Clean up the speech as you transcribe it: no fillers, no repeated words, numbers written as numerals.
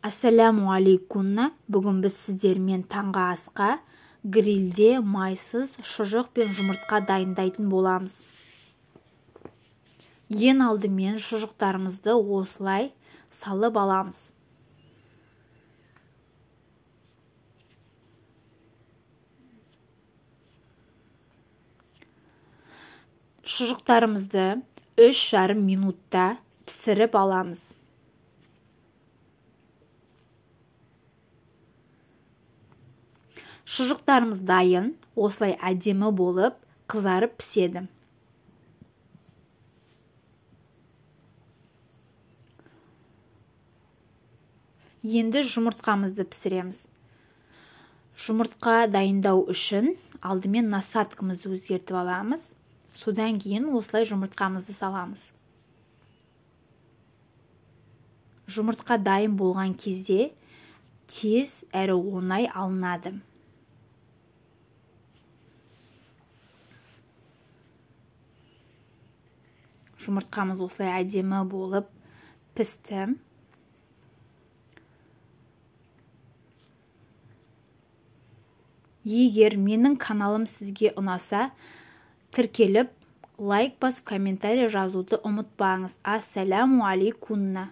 Ассаляму алейкум. Бүгін біз сіздермен таңғы асқа грильде майсыз шұжық пен жұмыртқа дайындайтын боламыз. Ең алдымен шұжықтарымызды осылай салып аламыз. Шұжықтарымызды 3,5 минутта пісіріп аламыз. Шұжықтарымыз дайын, осылай әдемі болып қызарып піседі. Енді жұмыртқамызды пісіреміз. Жұмыртқа дайындау үшін алдымен насадкамызды өзгертіп аламыз. Содан кейін осылай жұмыртқамызды саламыз. Жұмыртқа дайын болған кезде тез әрі оңай алынады. Жұмыртқамыз осылай әдемі болып пісті. Егер менің каналым сізге ұнаса, тіркеліп, лайк басып, комментарий жазуды ұмытпаңыз. Ассаляму алейкум.